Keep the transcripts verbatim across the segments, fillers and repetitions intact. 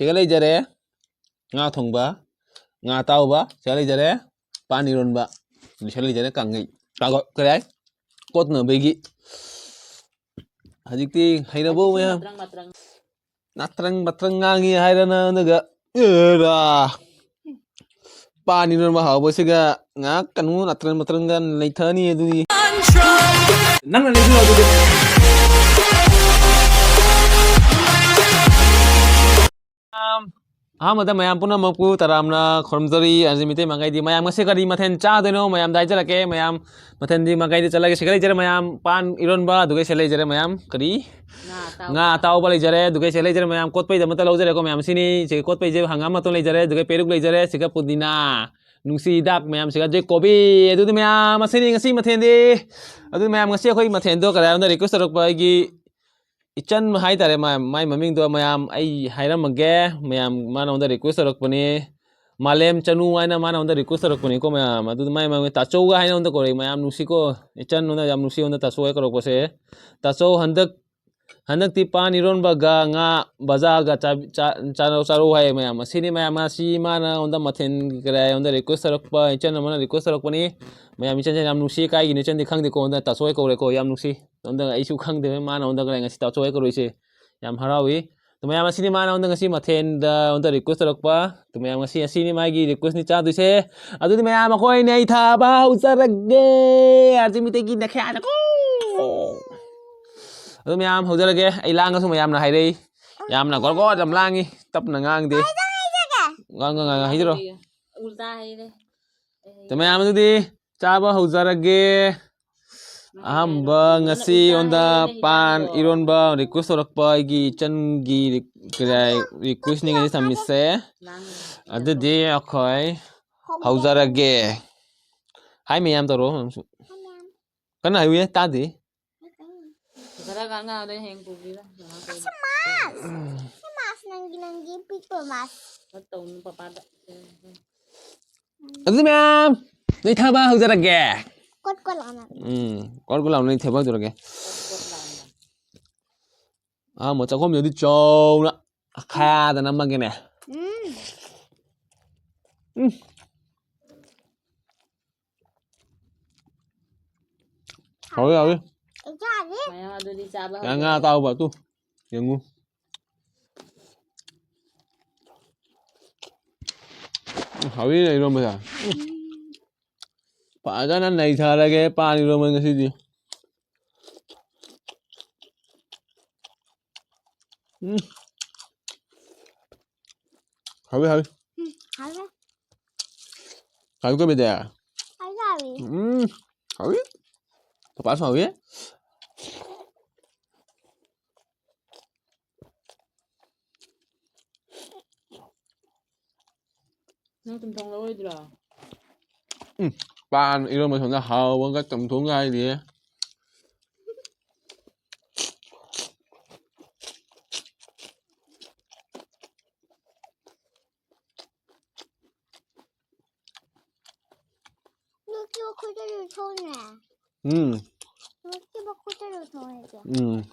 ꯁꯤꯒ ꯂꯩꯖꯔꯦ ꯉꯥ ꯊꯣꯡꯕ, ꯉꯥ ꯑꯇꯥꯎꯕ, ꯁꯤꯒ ꯂꯩꯖꯔꯦ ꯄꯥꯟ ꯏꯔꯣꯟꯕ, ꯁꯤꯒ ꯂꯩꯖꯔꯦ ꯀꯥꯡꯉꯩ꯫ ꯀꯥꯡꯉꯧ ꯀꯔꯤ ꯍꯥꯏ? ꯀꯣꯠꯅꯕꯒꯤ꯫ ꯍꯧꯖꯤꯛꯇꯤ ꯍꯩꯅꯕ ꯃꯌꯥꯝ꯫ ꯅꯥꯇ꯭ꯔꯪ ꯃꯇ꯭ꯔꯪ ꯉꯥꯡꯉꯤ ꯍꯥꯏꯔꯅ ꯑꯗꯨꯒ, ꯑꯦꯔꯥ꯫ ꯄꯥꯟ ꯏꯔꯣꯟꯕ ꯍꯥꯎꯕꯁꯤꯒ ꯉꯥꯏꯍꯥꯛ ꯀꯩꯅꯣ ꯅꯥꯇ꯭ꯔꯪ ꯃꯇ꯭ꯔꯪꯒ ꯂꯩꯊꯅꯤ ꯑꯗꯨꯗꯤ꯫ ꯅꯪꯅ ꯂꯩꯕꯤꯔꯣ ꯑꯗꯨꯗꯤ꯫ ꯑꯍꯥꯟꯕꯗ ꯃꯌꯥꯝ ꯄꯨꯝꯅꯃꯛꯄꯨ ꯇꯔꯥꯝꯅ ꯈꯨꯔꯨꯝꯖꯔꯤ꯫ ꯑꯁꯤ ꯃꯤꯇꯩ ꯃꯥꯏꯀꯩꯗꯤ ꯃꯌꯥꯝ ꯉꯁꯤ ꯀꯔꯤ ꯃꯊꯦꯜ ꯆꯥꯗꯣꯏꯅꯣ? ꯃꯌꯥꯝꯗ ꯍꯥꯏꯖꯔꯛꯀꯦ꯫ ꯃꯌꯥꯝ ꯃꯊꯦꯜꯗꯤ ꯃꯥꯏꯀꯩꯗ ꯆꯠꯂꯒꯦ꯫ ꯁꯤꯒ ꯂꯩꯖꯔꯦ ꯃꯌꯥꯝ ꯄꯥꯟ ꯏꯔꯣꯟꯕ, ꯑꯗꯨꯒ ꯁꯤꯒ ꯂꯩꯖꯔꯦ ꯃꯌꯥꯝ ꯀꯔꯤ? ꯉꯥ ꯑꯇꯥꯎꯕ꯫ ꯉꯥ ꯑꯇꯥꯎꯕ ꯂꯩꯖꯔꯦ꯫ ꯑꯗꯨꯒ ꯁꯤꯒ ꯂꯩꯖꯔꯦ ꯃꯌꯥꯝ ꯀꯣꯠꯄꯩꯗꯃꯛꯇ ꯂꯧꯖꯔꯦꯀꯣ ꯃꯌꯥꯝ꯫ ꯁꯤꯅꯤ ꯁꯤꯒ ꯀꯣꯠꯄꯩꯁꯦ ꯍꯪꯒꯥꯝ ꯃꯇꯣꯟ ꯂꯩꯖꯔꯦ꯫ ꯑꯗꯨꯒ ꯄꯦꯔꯨꯛ ꯂꯩꯖꯔꯦ꯫ ꯁꯤꯒ ꯄꯨꯗꯤꯅꯥ, ꯅꯨꯡꯁꯤ ꯍꯤꯗꯥꯛ ꯃꯌꯥꯝꯁꯤꯒ ꯖꯩ ꯀꯣꯕꯤ꯫ ꯑꯗꯨꯗꯤ ꯃꯌꯥꯝ ꯑꯁꯤꯅꯤ ꯉꯁꯤ ꯃꯊꯦꯜꯗꯤ꯫ ꯑꯗꯨ ꯃꯌꯥꯝ ꯉꯁꯤ ꯑꯩꯈꯣꯏ ꯃꯊꯦꯜꯗꯣ ꯀꯗꯥꯏꯗ request ꯇꯧꯔꯛꯄ ꯑꯩꯒꯤ ꯏꯆꯟ ꯍꯥꯏꯇꯥꯔꯦ, ꯃꯥ-, ꯃꯥꯏ ꯃꯃꯤꯡꯗꯣ ꯃꯌꯥꯝ ꯑꯩ ꯍꯥꯏꯔꯝꯃꯒꯦ꯫ ꯃꯌꯥꯝ ꯃꯥꯅ ꯑꯩꯉꯣꯟꯗ request ꯇꯧꯔꯛꯄꯅꯤ꯫ ꯃꯥꯂꯦꯝ ꯆꯅꯨ ꯍꯥꯏꯅ ꯃꯥꯅ ꯑꯩꯉꯣꯟꯗ request ꯇꯧꯔꯛꯄꯅꯤꯀꯣ ꯃꯌꯥꯝ꯫ ꯑꯗꯨꯗ ꯃꯥꯏ ꯃꯃꯤꯡ ꯇꯥꯆꯧꯒ ꯍꯥꯏꯅ ꯑꯩꯉꯣꯟꯗ ꯀꯧꯔꯛꯏ꯫ ꯃꯌꯥꯝ ꯅꯨꯡꯁꯤꯀꯣ꯫ ꯏꯆꯟ ꯍꯣꯏꯅ ꯌꯥꯝ ꯅꯨꯡꯁꯤ ꯑꯩꯉꯣꯟꯗ ꯇꯥꯆꯧ ꯍꯥꯏ ꯀꯧꯔꯛꯄꯁꯦ꯫ ꯇꯥꯆꯧ ꯍꯟꯗꯛ, ꯍꯟꯗꯛꯇꯤ ꯄꯥꯟ ꯏꯔꯣꯟꯕꯒ ꯉꯥ ꯕꯖꯥꯒ ꯆꯥ-, ꯆꯥ-, ꯆꯥꯔꯧ, ꯆꯥꯔꯧ ꯍꯥꯏꯌꯦ ꯃꯌꯥꯝ꯫ ꯑꯁꯤꯅꯤ ꯃꯌꯥꯝ ꯑꯁꯤ ꯃꯥꯅ ꯑꯩꯉꯣꯟꯗ ꯃꯊꯦꯜ ꯀꯔꯤ ꯑꯩꯉꯣꯟꯗ request ꯇꯧꯔꯛꯄ, ꯏꯆꯟ ꯑꯃꯅ request ꯇꯧꯔꯛꯄꯅꯤ꯫ ꯃꯌꯥꯝ ꯏꯆꯟꯁꯦ ꯌꯥꯝ ꯅꯨꯡꯁꯤ, ꯀꯥꯏꯒꯤꯅꯣ ꯏꯆꯟꯗꯤ ꯈꯪꯗꯦꯀꯣ, ꯑꯩꯉꯣꯟꯗ ꯇꯥꯆꯧ ꯍꯥꯏ ꯀꯧꯔꯦꯀꯣ, ꯌꯥꯝ ꯅꯨꯡꯁꯤ꯫ ꯑꯗꯨꯅ ꯑꯩꯁꯨ ꯈꯪꯗꯦ, ꯃꯥꯅ ꯑꯩꯉꯣꯟꯗ ꯉꯁꯤ ꯇꯥꯆꯧ ꯍꯥꯏ ꯀꯧꯔꯛꯏꯁꯦ꯫ ꯌꯥꯝ ꯍꯔꯥꯎꯏ꯫ ꯑꯗꯨ ꯃꯌꯥꯝ ꯑꯁꯤꯅꯤ ꯃꯥꯅ ꯑꯩꯉꯣꯟꯗ ꯉꯁꯤ ꯃꯊꯦꯜꯗ ꯑꯩꯉꯣꯟꯗ request ꯇꯧꯔꯛꯄ꯫ ꯑꯗꯨ ꯃꯌꯥꯝ ꯉꯁꯤ ꯑꯁꯤꯅꯤ ꯃꯥꯒꯤ request ꯅꯤ ꯆꯥꯗꯣꯏꯁꯦ꯫ ꯑꯗꯨꯗꯤ ꯃꯌꯥꯝ ꯑꯩꯈꯣꯏ ꯅꯩꯊꯕ ꯍꯧꯖꯔꯒꯦ꯫ ꯑꯥꯔꯖꯤ ꯃꯤꯇꯩꯒꯤ ꯅꯈꯌꯥꯗꯀꯣ꯫ ꯑꯗꯨ ꯃꯌꯥꯝ ꯍꯧꯖꯔꯒꯦ꯫ ꯑꯩ ꯂꯥꯡꯉꯁꯨ ꯃꯌꯥꯝꯅ ꯍꯥꯏꯔꯛꯏ꯫ ꯌꯥꯝꯅ ꯒꯣꯔ ꯒꯣꯔ ꯌꯥꯝ ꯂꯥꯡꯉꯤ꯫ ꯇꯞꯅ ꯉꯥꯡꯗꯦ꯫ ꯉꯥꯡ-, ꯉꯥꯡ-, ꯉꯥꯡ-, ꯍꯥꯏꯖꯔꯣ꯫ ꯎꯜꯇꯥ ꯍꯩꯔꯦ꯫ ꯑꯗꯨ ꯃꯌꯥꯝ ꯑꯗꯨꯗꯤ ꯆꯥꯕ ꯍꯧꯖꯔꯒꯦ꯫ ꯑꯍꯥꯟꯕ ꯉꯁꯤ ꯑꯩꯉꯣꯟꯗ ꯄꯥꯟ ꯏꯔꯣꯟꯕ request ꯇꯧꯔꯛꯄ ꯑꯩꯒꯤ ꯏꯆꯟꯒꯤ ꯔꯤ-, ꯀꯔꯤ, request ꯅꯤ ꯉꯁꯤ ꯊꯝꯃꯤꯁꯦ꯫ ꯑꯗꯨꯗꯤ ꯑꯩꯈꯣꯏ ꯍꯧꯖꯔꯒꯦ꯫ ꯍꯥꯏ ꯃꯌꯥꯝ ꯇꯧꯔꯣ ꯅꯪꯁꯨ꯫ ꯀꯟꯅ ꯍꯥꯏꯌꯨꯌꯦ, ꯇꯥꯗꯦ꯫ ꯈꯔ ꯉꯥꯡꯉꯛꯑꯣ, ꯍꯌꯦꯡ ꯄꯨꯕꯤꯔꯣ꯫ ꯁꯤ ꯃꯥꯁ꯫ ꯁꯤ ꯃꯥꯁ ꯅꯪꯒꯤ, ꯅꯪꯒꯤ ꯄꯤꯛꯄ ꯃꯥꯁ꯫ ꯇꯧꯅꯨ ꯄꯄꯥꯗ꯫ ꯑꯗꯨꯗꯤ ꯃꯌꯥꯝ ꯅꯩꯊꯕ ꯍꯧꯖꯔꯒꯦ꯫ ꯀꯣꯠ ꯀꯣꯠ ꯂꯥꯎꯅ꯫ ꯎꯝ, ꯀꯣꯠ ꯀꯣꯠ ꯂꯥꯎꯅ ꯅꯩꯊꯕ ꯍꯧꯖꯔꯒꯦ꯫ ꯑꯍꯥꯟꯕ ꯆꯥꯛꯈꯨꯝꯗꯗꯤ ꯆꯥꯎꯅ꯫ ꯑꯈꯥꯗ ꯅꯝꯃꯒꯦꯅꯦ꯫ ꯎꯝ꯫ ꯎꯝ꯫ ꯍꯥꯎꯋꯤ, ꯍꯥꯎꯋꯤ꯫ ꯑꯩ ꯆꯥꯗꯦ꯫ ꯃꯌꯥꯝ ꯑꯗꯨꯗꯤ ꯆꯥꯕ ꯉꯥ, ꯉꯥ ꯍꯧꯗꯣꯔꯦ꯫ ꯑꯇꯥꯎꯕ ꯇꯨ ꯌꯦꯡꯉꯨ꯫ ꯎꯝ, ꯍꯥꯎꯋꯤ ꯏꯔꯣꯝꯕꯁꯦ꯫ ꯎꯝ꯫ ꯐꯖꯅ ꯅꯩꯊꯔꯒꯦ ꯄꯥꯟ ꯏꯔꯣꯝꯕ ꯉꯁꯤꯗꯤ꯫ ꯎꯝ꯫ ꯍꯥꯎꯋꯤ, ꯍꯥꯎꯋꯤ꯫ ꯎꯝ, ꯍꯥꯎꯋꯦ꯫ ꯍꯥꯎꯋꯤꯀꯣ, ꯕꯤꯗ꯭ꯌꯥ? ꯍꯥꯎꯋꯦ, ꯍꯥꯎꯋꯦ꯫ ꯎꯝ, ꯍꯥꯎꯋꯤ꯫ ꯄꯄꯥꯁꯨ ꯍꯥꯎꯋꯤ꯫ ꯅꯪ ꯆꯝꯊꯣꯡ ꯂꯧꯔꯣꯏꯗ꯭ꯔꯣ? ꯎꯝ, ꯄꯥꯟ ꯏꯔꯣꯟꯕ ꯁꯣꯝꯗ ꯍꯥꯎꯕꯒ ꯆꯝꯊꯣꯡꯒ ꯍꯥꯏꯔꯤꯌꯦ꯫ ꯅꯨꯡꯁꯤ ꯃꯈꯨꯗ ꯂꯨꯊꯣꯛꯅꯦ꯫ ꯎꯝ꯫ ꯅꯨꯡꯁꯤ ꯃꯈꯨꯗ ꯂꯨꯊꯣꯛꯑꯦ꯫ ꯎꯝ꯫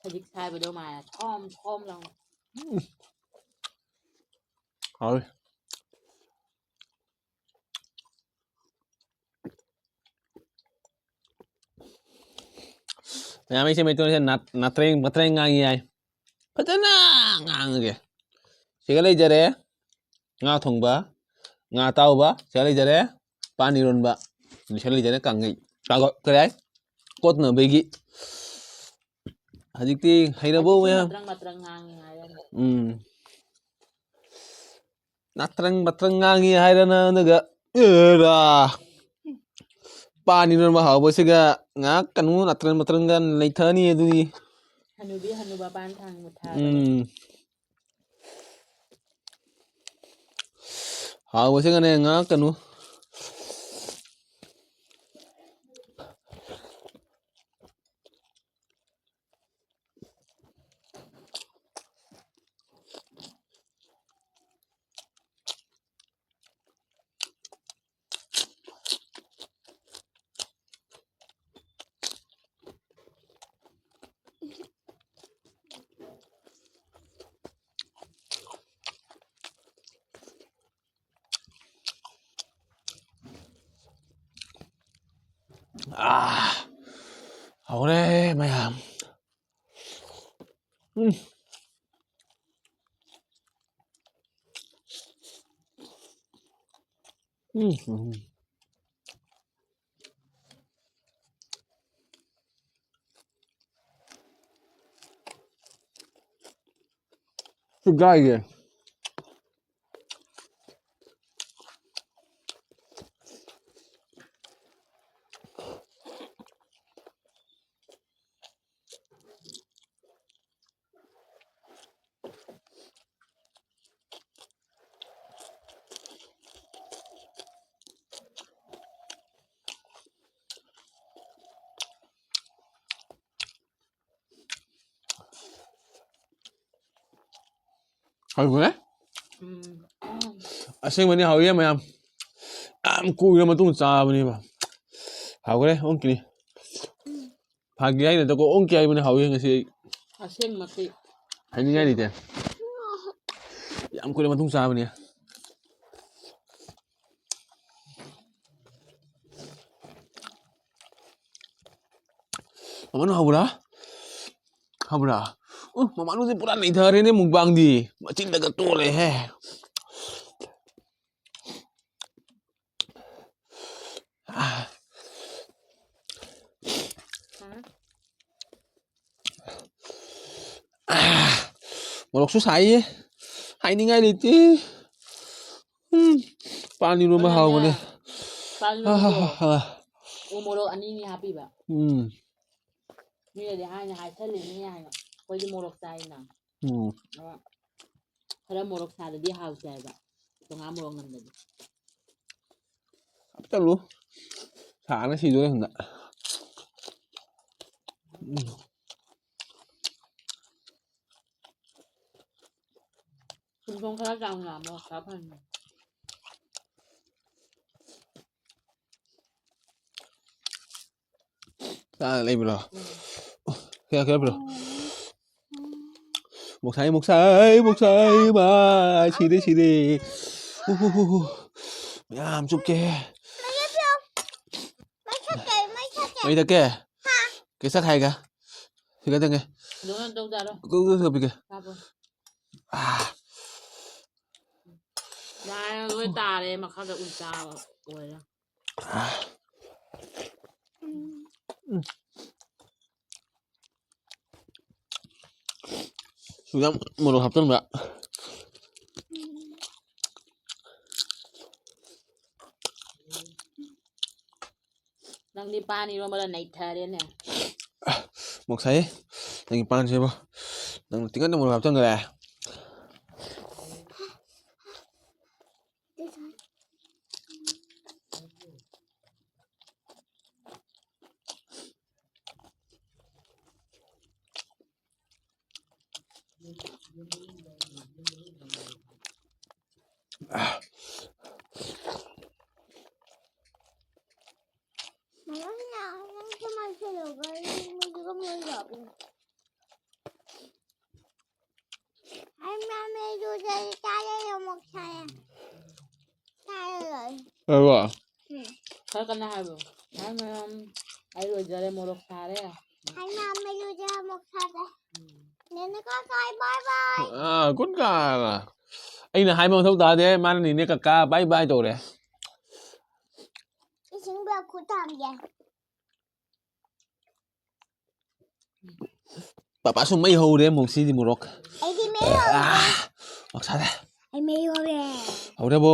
ꯁꯖꯤꯛ ꯁꯥꯏꯕꯗꯣ ꯃꯥꯅ ꯊꯣꯝ ꯊꯣꯝ ꯂꯥꯎꯅ꯫ ꯍꯥꯎꯋꯤ꯫ ꯃꯌꯥꯝ, ꯑꯩꯁꯦ ꯃꯩꯇꯩꯂꯣꯟꯁꯦ ꯅꯥꯠ-, ꯅꯥꯇ꯭ꯔꯦꯡ ꯃꯇ꯭ꯔꯦꯡ ꯉꯥꯡꯉꯤ ꯍꯥꯏ꯫ ꯐꯖꯅ ꯉꯥꯡꯉꯒꯦ꯫ ꯁꯤꯒ ꯂꯩꯖꯔꯦ ꯉꯥ ꯊꯣꯡꯕ, ꯉꯥ ꯑꯇꯥꯎꯕ, ꯁꯤꯒ ꯂꯩꯖꯔꯦ ꯄꯥꯟ ꯏꯔꯣꯟꯕ, ꯁꯤꯒ ꯂꯩꯖꯔꯦ ꯀꯥꯡꯉꯩ꯫ ꯀꯥꯡꯉꯧ-, ꯀꯔꯤ ꯍꯥꯏ? ꯀꯣꯠꯅꯕꯒꯤ꯫ ꯍꯧꯖꯤꯛꯇꯤ ꯍꯩꯔꯕꯣ ꯍꯧꯖꯤꯛꯇꯤ ꯃꯌꯥꯝ? ꯃꯇ꯭ꯔꯪ ꯃꯇ꯭ꯔꯪ ꯉꯥꯡꯉꯤ ꯍꯥꯏꯔꯅꯤ꯫ ꯎꯝ꯫ ꯅꯥꯇ꯭ꯔꯪ ꯃꯇ꯭ꯔꯪ ꯉꯥꯡꯉꯤ ꯍꯥꯏꯔꯅ ꯑꯗꯨꯒ, ꯑꯦꯔꯥ꯫ ꯄꯥꯟ ꯏꯔꯣꯟꯕ ꯍꯥꯎꯕꯁꯤꯒ ꯉꯥꯏꯍꯥꯛ ꯀꯩꯅꯣ ꯅꯥꯇ꯭ꯔꯪ ꯃꯇ꯭ꯔꯪꯒ ꯂꯩꯊꯅꯤ ꯑꯗꯨꯗꯤ꯫ ꯍꯅꯨꯕꯤ ꯍꯅꯨꯕ ꯄꯥꯟ ꯊꯥꯡ ꯃꯨꯊꯥꯕꯗꯣ꯫ ꯎꯝ꯫ ꯍꯥꯎꯕꯁꯤꯒꯅꯦ ꯉꯥꯏꯍꯥꯛ ꯀꯩꯅꯣ꯫ ꯑꯥ, ꯍꯧꯔꯦ ꯃꯌꯥꯝ꯫ ꯎꯝ꯫ ꯎꯝ, ꯎꯝ꯫ ꯁꯨꯒꯥꯏꯒꯦ꯫ ꯍꯥꯎꯕꯅꯦ? ꯎꯝ꯫ ꯑꯁꯦꯡꯕꯅꯤ ꯍꯥꯎꯏꯌꯦ ꯃꯌꯥꯝ꯫ ꯌꯥꯝ ꯀꯨꯏꯔ ꯃꯇꯨꯡ ꯆꯥꯕꯅꯦꯕ꯫ ꯍꯥꯎꯈ꯭ꯔꯦ, ꯑꯣꯟꯈꯤꯅꯤ꯫ ꯐꯥꯒꯤ ꯍꯥꯏꯅꯗꯀꯣ, ꯑꯣꯟꯈꯤ ꯍꯥꯏꯕꯅꯦ, ꯍꯥꯎꯏ ꯉꯁꯤ ꯑꯩ꯫ ꯑꯁꯦꯡꯃꯛꯀꯤ꯫ ꯍꯥꯏꯅꯤꯡꯉꯥꯏ ꯂꯩꯇꯦ꯫ ꯌꯥꯝ ꯀꯨꯏꯔ ꯃꯇꯨꯡ ꯆꯥꯕꯅꯦ꯫ ꯃꯃꯟ ꯍꯧꯕ꯭ꯔꯥ? ꯍꯧꯕ꯭ꯔꯥ? ꯎ, ꯃꯃꯥꯟꯁꯦ ꯄꯨꯔꯥ ꯅꯩꯊꯔꯦꯅꯦ ꯃꯨꯛꯕꯥꯡꯗꯤ꯫ ꯃꯆꯤꯟꯗꯒ ꯇꯣꯜꯂꯦꯍꯦ꯫ ꯃꯣꯔꯣꯛꯁꯨ ꯁꯥꯏꯌꯦ꯫ ꯍꯥꯏꯅꯤꯡꯉꯥꯏ ꯂꯩꯇꯦ꯫ ꯎꯝ꯫ ꯄꯥꯟ ꯏꯔꯣꯟꯕ ꯍꯥꯎꯕꯅꯦ꯫ ꯄꯥꯟ ꯏꯔꯣꯟꯕꯗꯣ ꯍꯥ, ꯍꯥ, ꯍꯥ꯫ ꯎ ꯃꯣꯔꯣꯛ ꯑꯅꯤꯅꯤ ꯍꯥꯞꯄꯤꯕ꯫ ꯎꯝ꯫ ꯃꯤꯅꯗꯤ ꯍꯥꯏꯅ ꯍꯥꯏꯁꯜꯂꯤꯅꯤ ꯍꯥꯏꯅ꯫ ꯑꯩꯈꯣꯏꯗꯤ ꯃꯣꯔꯣꯛ ꯆꯥꯏꯅ꯫ ꯎꯝ꯫ ꯑ, ꯈꯔ ꯃꯣꯔꯣꯛ ꯁꯥꯗꯗꯤ ꯍꯥꯎꯇꯦ ꯍꯥꯏꯕ꯫ ꯇꯣꯉꯥꯟ ꯃꯣꯔꯣꯛ ꯅꯝꯗꯗꯤ꯫ ꯍꯥꯞꯆꯜꯂꯨ꯫ ꯁꯥꯅ ꯁꯤꯗꯣꯔꯦ ꯁꯣꯝꯗ꯫ ꯎꯝ꯫ ꯁꯨꯝꯊꯣꯡ ꯈꯔ ꯆꯥꯎꯅ ꯃꯣꯔꯣꯛ ꯁꯥ ꯐꯪꯉꯤ꯫ ꯆꯥꯅ ꯂꯩꯕ꯭ꯔꯣ? ꯎꯝ꯫ ꯀꯌꯥ, ꯀꯌꯥ ꯄꯤꯔꯣ? ꯃꯣꯛꯁꯥꯏ, ꯃꯣꯛꯁꯥꯏ, ꯃꯣꯛꯁꯥꯏ, ꯃꯥ, ꯁꯤꯔꯦ, ꯁꯤꯔꯦ꯫ ꯎ, ꯎ, ꯎ, ꯎ꯫ ꯃꯌꯥꯝ ꯆꯨꯞꯀꯦ꯫ ꯃꯩ ꯊꯛꯀꯦ? ꯀꯩ ꯆꯥꯛ ꯍꯥꯏꯒꯦ? ꯁꯤꯒ ꯊꯪꯉꯦ꯫ ꯑꯗꯨꯒ ꯇꯧ ꯆꯥꯔꯣ꯫ ꯀꯨ-, ꯀꯨ-, ꯀꯨ-, ꯄꯤꯒꯦ꯫ ꯆꯥꯕ꯭ꯔꯣ? ꯑꯥ꯫ ꯌꯥꯔꯦ, ꯂꯣꯏ ꯇꯥꯔꯦ, ꯃꯈꯥꯗ ꯎꯜꯇꯥ ꯑꯣꯏꯔꯦ꯫ ꯑꯥ꯫ ꯎꯝ꯫ ꯁꯨꯛꯌꯥꯝ ꯃꯣꯔꯣꯛ ꯍꯥꯞꯆꯤꯟꯕ꯫ ꯅꯪꯗꯤ ꯄꯥꯟ ꯏꯔꯣꯝꯕꯗ ꯅꯩꯊꯔꯦꯅꯦ꯫ ꯃꯣꯛ ꯁꯥꯏꯌꯦ꯫ ꯅꯪꯒꯤ ꯄꯥꯟꯁꯤꯕꯣ꯫ ꯅꯪꯅ ꯇꯤꯡꯒꯟꯗ ꯃꯣꯔꯣꯛ ꯍꯥꯞꯆꯤꯟꯈ꯭ꯔꯦ꯫ ꯑꯩ ꯃꯌꯥꯝ ꯂꯩꯔꯨꯗ꯭ꯔꯗꯤ ꯆꯥꯔꯔꯣꯏ, ꯑꯃꯨꯛ ꯁꯥꯏꯌꯦ꯫ ꯆꯥꯔꯔꯣꯏ꯫ ꯂꯣꯏꯔꯕꯣ? ꯎꯝ꯫ ꯈꯔ ꯀꯟꯅ ꯍꯥꯏꯌꯣ꯫ ꯍꯥꯏ ꯃꯌꯥꯝ, ꯑꯩ ꯂꯣꯏꯖꯔꯦ, ꯃꯣꯔꯣꯛ ꯁꯥꯔꯦ꯫ ꯍꯥꯏ ꯃꯌꯥꯝ, ꯑꯩ ꯂꯣꯏꯖꯔꯦ, ꯃꯣꯔꯣꯛ ꯁꯥꯔꯦ꯫ ꯎꯝ꯫ ꯅꯦꯅꯦ ꯀꯀꯥ, ꯕꯥꯏ ꯕꯥꯏ꯫ ꯑꯥ, ꯀꯨꯟ ꯀꯥ꯫ ꯑꯩꯅ ꯍꯥꯏꯕ ꯃꯊꯧ ꯇꯥꯗꯦ, ꯃꯥꯅ ꯅꯦꯅꯦ ꯀꯀꯥ, ꯕꯥꯏ ꯕꯥꯏ ꯇꯧꯔꯦ꯫ ꯏꯁꯤꯡꯗ ꯈꯨꯠ ꯊꯥꯡꯒꯦ꯫ ꯄꯥꯄꯥꯁꯨ ꯃꯩ ꯍꯧꯔꯦ, ꯃꯣꯛꯁꯤꯗꯤ ꯃꯣꯔꯣꯛ꯫ ꯑꯩꯗꯤ ꯃꯩ ꯍꯧꯔꯦ꯫ ꯑꯥ, ꯃꯣꯔꯣꯛ ꯁꯥꯔꯦ꯫ ꯑꯩ ꯃꯩ ꯍꯧꯔꯦ꯫ ꯍꯧꯔꯕꯣ?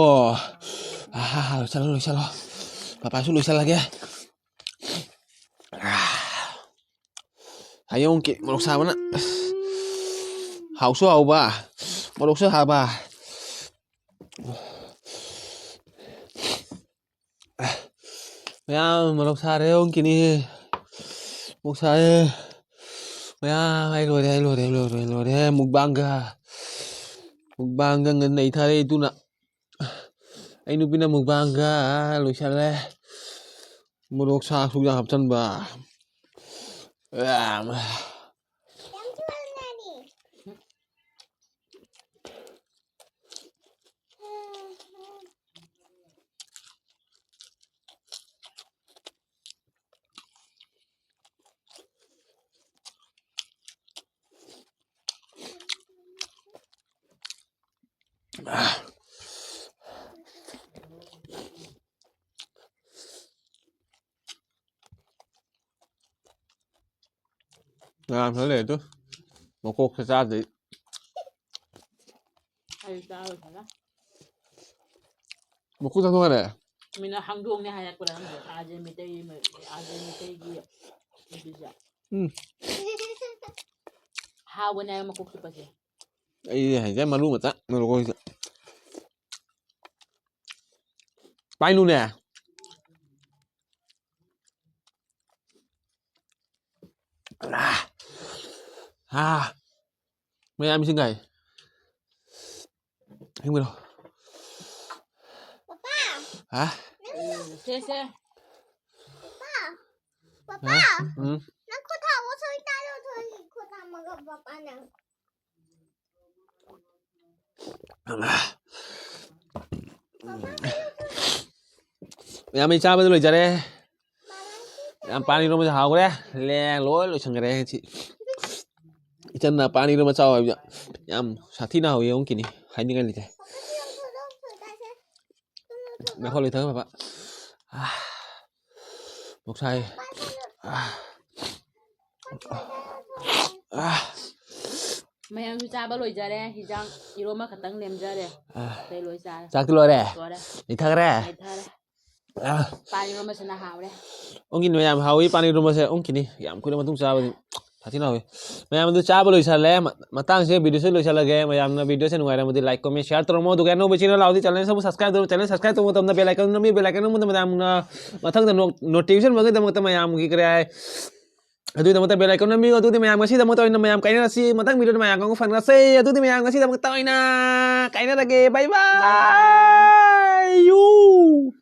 ꯑꯥ, ꯂꯣꯏꯁꯜꯂꯣ, ꯂꯣꯏꯁꯜꯂꯣ꯫ ꯄꯥꯄꯥꯁꯨ ꯂꯣꯏꯁꯜꯂꯒꯦ꯫ ꯑꯥ, ꯍꯌꯣꯡꯀꯤ ꯃꯣꯔꯣꯛ ꯁꯥꯕꯅ꯫ ꯍꯥꯎꯁꯨ ꯍꯥꯎꯕ, ꯃꯣꯔꯣꯛꯁꯨ ꯁꯥꯕ꯫ ꯃꯌꯥꯝ ꯃꯣꯔꯣꯛ ꯁꯥꯔꯦ, ꯑꯣꯟꯈꯤꯅꯤ꯫ ꯃꯣꯔꯣꯛ ꯁꯥꯔꯦ꯫ ꯃꯌꯥꯝ, ꯑꯩ ꯂꯣꯏꯔꯦ, ꯑꯩ ꯂꯣꯏꯔꯦ, ꯑꯩ ꯂꯣꯏꯔꯦ, ꯑꯩ ꯂꯣꯏꯔꯦ꯫ ꯃꯨꯛꯕꯥꯡꯒ, ꯃꯨꯛꯕꯥꯡꯒ ꯅꯩꯊꯔꯦ ꯏꯇꯨꯅ꯫ ꯑꯩ ꯅꯨꯄꯤꯅ ꯃꯨꯛꯕꯥꯡꯒ ꯂꯣꯏꯁꯜꯂꯦ꯫ ꯃꯣꯔꯣꯛ ꯁꯥ ꯁꯨꯛ ꯌꯥꯝ ꯍꯥꯞꯆꯟꯕ꯫ ꯉꯔꯥꯡ ꯈꯔ ꯂꯩꯔꯦ ꯑꯗꯨ꯫ ꯃꯀꯣꯛꯁꯦ ꯆꯥꯗ꯭ꯔꯤ꯫ ꯑꯩ ꯆꯥꯔꯣꯏ ꯈꯜꯂꯦ꯫ ꯃꯀꯣꯛ ꯆꯥꯊꯣꯛꯈ꯭ꯔꯦ꯫ ꯃꯤꯅ ꯍꯪꯗꯣꯡꯅꯦ ꯍꯥꯏꯔꯛꯄꯗ ꯈꯪꯗꯦ꯫ ꯑꯥꯔꯖꯦ ꯃꯤꯇꯩ ꯑꯥꯔꯖꯦ ꯃꯤꯇꯩꯒꯤ ꯅꯨꯄꯤꯁꯦ꯫ ꯎꯝ꯫ ꯍꯥꯎꯕꯅꯦ ꯍꯥꯏꯕ ꯃꯀꯣꯛ ꯆꯤꯛꯄꯁꯦ꯫ ꯑꯩꯗꯤ ꯍꯩꯖꯩ ꯃꯔꯨ ꯃꯆꯥ ꯃꯔꯨꯀꯣꯛꯁꯤꯗ꯫ ꯄꯥꯏꯅꯨꯅꯦ꯫ ꯑꯥ꯫ ꯑꯥ꯫ ꯃꯌꯥꯝ ꯏꯁꯤꯡ ꯀꯥꯏ꯫ ꯍꯤꯡꯕꯤꯔꯣ꯫ ꯍꯥ? ꯁꯦ ꯁꯦ꯫ ꯍꯥ? ꯎꯝ꯫ ꯅꯪ ꯈꯨꯠ ꯊꯥꯡꯉꯣ, ꯁꯣꯏ ꯇꯥꯔꯣ, ꯊꯣꯏ ꯈꯨꯠ ꯊꯝꯃꯒ ꯄꯄꯥꯅ꯫ ꯃꯌꯥꯝ ꯑꯩ ꯆꯥꯕꯗ ꯂꯣꯏꯖꯔꯦ꯫ ꯌꯥꯝ ꯄꯥꯅꯤ ꯏꯔꯣꯝꯕꯁꯦ ꯍꯥꯎꯈ꯭ꯔꯦ꯫ ꯂꯦꯡ ꯂꯣꯏ ꯂꯣꯏꯁꯟꯈ꯭ꯔꯦ ꯁꯤ꯫ ꯏꯆꯟꯅ ꯄꯥꯅꯤ ꯏꯔꯣꯝꯕ ꯆꯥꯎ ꯍꯥꯏꯕꯗ ꯌꯥꯝ ꯁꯥꯊꯤꯅ ꯍꯥꯎꯋꯤ ꯑꯃꯨꯛꯀꯤꯅꯤ ꯍꯥꯏꯅꯤꯡꯉꯥꯏ ꯂꯩꯇꯦ꯫ ꯃꯈꯣꯟ ꯂꯩꯊꯧ ꯕꯕꯥ꯫ ꯑꯥ꯫ ꯃꯣꯛꯁꯥꯏ꯫ ꯑꯥ꯫ ꯑꯥ꯫ ꯃꯌꯥꯝꯁꯨ ꯆꯥꯕ ꯂꯣꯏꯖꯔꯦ꯫ ꯍꯤꯟꯖꯥꯡ ꯏꯔꯣꯝꯕ ꯈꯛꯇꯪ ꯂꯦꯝꯖꯔꯦ꯫ ꯑꯥ꯫ ꯑꯇꯩ ꯂꯣꯏ ꯆꯥꯔꯦ꯫ ꯆꯥꯛꯇꯤ ꯂꯣꯏꯔꯦ? ꯂꯣꯏꯔꯦ꯫ ꯂꯩꯊꯈ꯭ꯔꯦ? ꯂꯩꯊꯔꯦ꯫ ꯑꯥ꯫ ꯄꯥꯟ ꯏꯔꯣꯝꯕꯁꯤꯅ ꯍꯥꯎꯔꯦ꯫ ꯑꯣꯟꯒꯤꯅꯤ ꯃꯌꯥꯝ ꯍꯥꯎꯋꯤ ꯄꯥꯅꯤ ꯏꯔꯣꯝꯕꯁꯦ ꯑꯣꯟꯈꯤꯅꯤ ꯌꯥꯝ ꯀꯨꯏꯅ ꯃꯇꯨꯡ ꯆꯥꯕꯗꯤ ꯁꯥꯊꯤꯅ ꯍꯥꯎꯋꯤ꯫ ꯃꯌꯥꯝ ꯑꯗꯨ ꯆꯥꯕ ꯂꯣꯏꯁꯜꯂꯦ꯫ ꯃ-, ꯃꯇꯥꯡꯁꯤꯗ video ꯁꯦ ꯂꯣꯏꯁꯜꯂꯒꯦ꯫ ꯃꯌꯥꯝꯅ video ꯁꯦ ꯅꯨꯡꯉꯥꯏꯔꯝꯃꯗꯤ like, comment, share ꯇꯧꯔꯝꯃꯣ꯫ ꯑꯗꯨꯒ ꯑꯅꯧꯕ channel ꯂꯥꯛꯑꯗꯤ channel ꯁꯤꯕꯨ subscribe ꯇꯧꯔꯣ꯫ Channel subscribe ꯇꯧꯕ ꯃꯇꯝꯗ bell icon ꯅꯝꯕꯤꯌꯨ꯫ Bell icon ꯅꯝꯕ ꯃꯇꯝꯗ ꯃꯌꯥꯝꯅ ꯃꯊꯪꯗ no-, notification ꯐꯪꯅꯕꯒꯤꯗꯃꯛꯇ ꯃꯌꯥꯝꯒꯤ ꯀꯔꯤ ꯍꯥꯏ? ꯑꯗꯨꯒꯤꯗꯃꯛꯇ bell icon ꯅꯝꯕꯤꯌꯨ꯫ ꯑꯗꯨꯗꯤ ꯃꯌꯥꯝ ꯉꯁꯤꯗꯃꯛꯇ ꯑꯣꯏꯅ ꯃꯌꯥꯝ ꯀꯥꯏꯅꯔꯁꯤ꯫ ꯃꯊꯪ video ꯗ ꯃꯌꯥꯝꯒ ꯑꯃꯨꯛ ꯐꯪꯅꯁꯦ꯫ ꯑꯗꯨꯗꯤ ꯃꯌꯥꯝ ꯉꯁꯤꯗꯃꯛꯇ ꯑꯣꯏꯅ ꯀꯥꯏꯅꯔꯒꯦ꯫ Bye bye꯫ You꯫